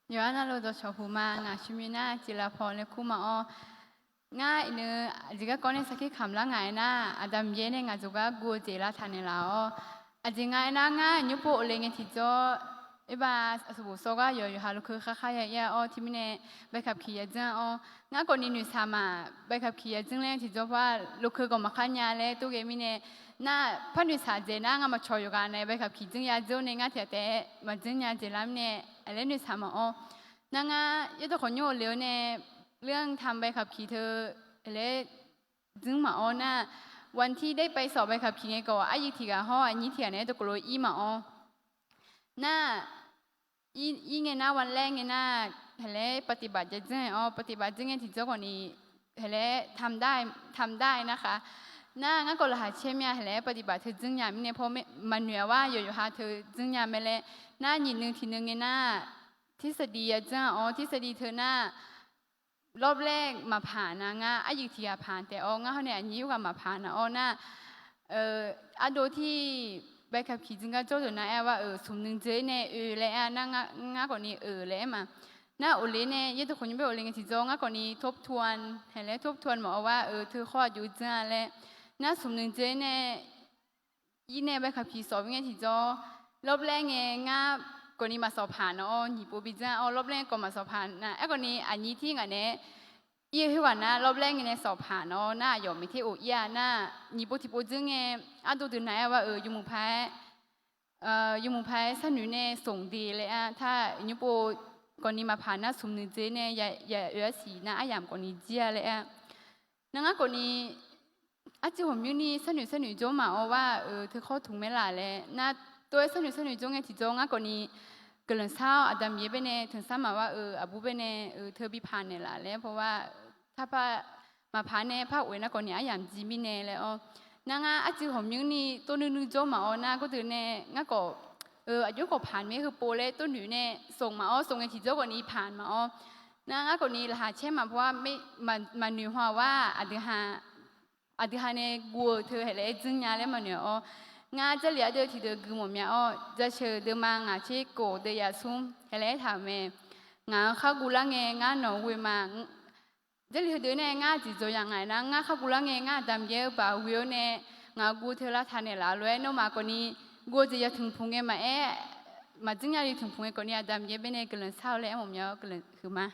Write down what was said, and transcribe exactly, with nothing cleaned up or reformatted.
Yawqha navluf dawqcawq puq ma. Ngaq shuimir nar Tiqlav paw laer kur ma-awr, ngar iqnan aqjeq garkawv nae sarkir kamq lar ngaq-aer nar, Aqda Miqyaer nae ngaq jawrgar guv-eu jeq lavtaq naeqlaf-awr, aqjeq nga aernar, ngar aqnymr pov of le ngae tiqjawr, erbav sanqbof sawr gar yawq yawqha lokeu kharkhar ya ir-a-awr, teumirnae ใบขับขี่ ya dzanr-awr, ngar khawfni noeqshaq maq ใบขับขี่ ya dzanr laer tiqjawr par lokeu gawq maqkhar nya laer tov ghae mirnae, nar par noeqshaq dzaeq nar ngamaf cawq yawqghaq nae ใบขับขี่ dzanr ya dzeur nae ngar tiqghaq taef-aer maqdzanr nya dzaeq lar mirnae, aqlaer noeqshaq maq-awr, nar ngar yaerdawq khawqnymr of le-awr nae เรื่องทำใบขับขี่ teu aqlaer dzanr maq-awr nar, วันที่ได้ไปสอบใบขับขี่ ngae khawf aryuif tiqghaq hawr aqnyir tiqghaq nae dawqkawq lof ir maq-awr, nar ir ngae nar วันแรก ngae nar, haqlaer ปฏิบัติ ya dzanr-aer-awr, ปฏิบัติ dzanr ngae tiqjawr khawfni, haqlaer ทำได้ aer nar khaq. Nar ngar khawf laqkhaq caer mir-a, haqlaer ปฏิบัติ teu dzanr nya mirnae paw maqnoeq-a war yawq yawqha teu dzanr nya mae laer. Nar nyiq nui tiq nui ngae nar, ทฤษฎี ya dzanr-awr, ทฤษฎี teu nar, รอบแรก maqpaq na ngar aryuif tiqghaq paq taef-awr, ngar hawr nae aqnyir ghaq maqpaq na-awr nar, ardov tir ใบขับขี่ dzanr gar jawr deuq nar aer-a war-euq smq nui dzeur nae oe laer aer-a nar, ngar khawfni oe laer aer ma. Nar of le nae yaerdawq khawqnymr bae of le ngae tiqjawr ngar khawfni ทบทวน haqlaer ทบทวน mawf-awr war-euq teu khawr aqjox dzanr-a laer. Nar smq nui dzeur nae ir nae ใบขับขี่ sawf bi ngae tiqjawr, รอบแรก ngae ngar khawfni maq sawf paq na-awr nyiq pov bi dzanr-awr, รอบแรก khawf maq sawf paq na. Aerkhawfni aqnyir tir ngaq nae ir-eu khoerghaq nar รอบแรก ngae nae sawf paq na-awr nar, aqyawf maeq ter of ir-a nar, nyiq pov tiq pov dzeur ngae, ardov deuq nar aer-a war-euq yawmuiq paq-aer, yawmuiq paq-aer sharnoeq nae smq de laer aer-a. Tar nymr pov khawfni maqpaq nar smq nui dzeur nae ya oe-ar siq nar aryamq khawfni jir-a laer aer-a. Nar ngar khawfni arcuiv ghawqmyanrni sharnoeq sharnoeq jawr maq-awr war-euq teu khawr tmq maer laf laer nar, tov-aer sharnoeq sharnoeq jawr ngae tiqjawr ngar khawfni guiqlanq shar-awr Aqda Miqyaer bae nae tanqsar maq war-euq aqbur bae nae-euq teu bi paq naeqlaf laer paw war, tarpar maqpaq nae par of-aer nar khawfni aryamq jir mirnae laer-awr, nar ngar arcuiv ghawqmyanrni tov nuinui jawr maq-awr nar, gawrdeuq nae ngar khawf, aqjox khawf paq maer heu pov laer tov noeq nae smq maq-awr, smq ngae tiqjawr khawfni paq maq-awr, nar ngar khawfni laqkhaq caer maq paw war, maqnoeq haw-a war, aqdui ha nae guv-eu teu haqlaer dzmr nya laer maqnoeq-awr, ngar Jarlif ardeuv tiqdeuq gui mawf mya-awr, jaceuq deuvma ngaq tser kof deuv yaf smr haqlaer aertaq-euq mae. Ngaq-euq khar guvlar ngae ngar nawq-eu ghoe ma. Jarlif heudeuq nae ngar jeq dzaw yaq ngaq nar, ngar khar guvlar ngae ngar Aqda Miqyaer-eu baq ghoe-awr nae, ngaq-euq guv teu lavtaq naeqlaf lof-aer nawmaf khawfni guv-eu jeq ya tmqpuq ngae maqaer, maqdzmr nya li tmqpuq ngae khawfni Aqda Miqyaer bae nae guiqlanq shar-eu laer aer mawf mya-awr guiqlanq huiqma.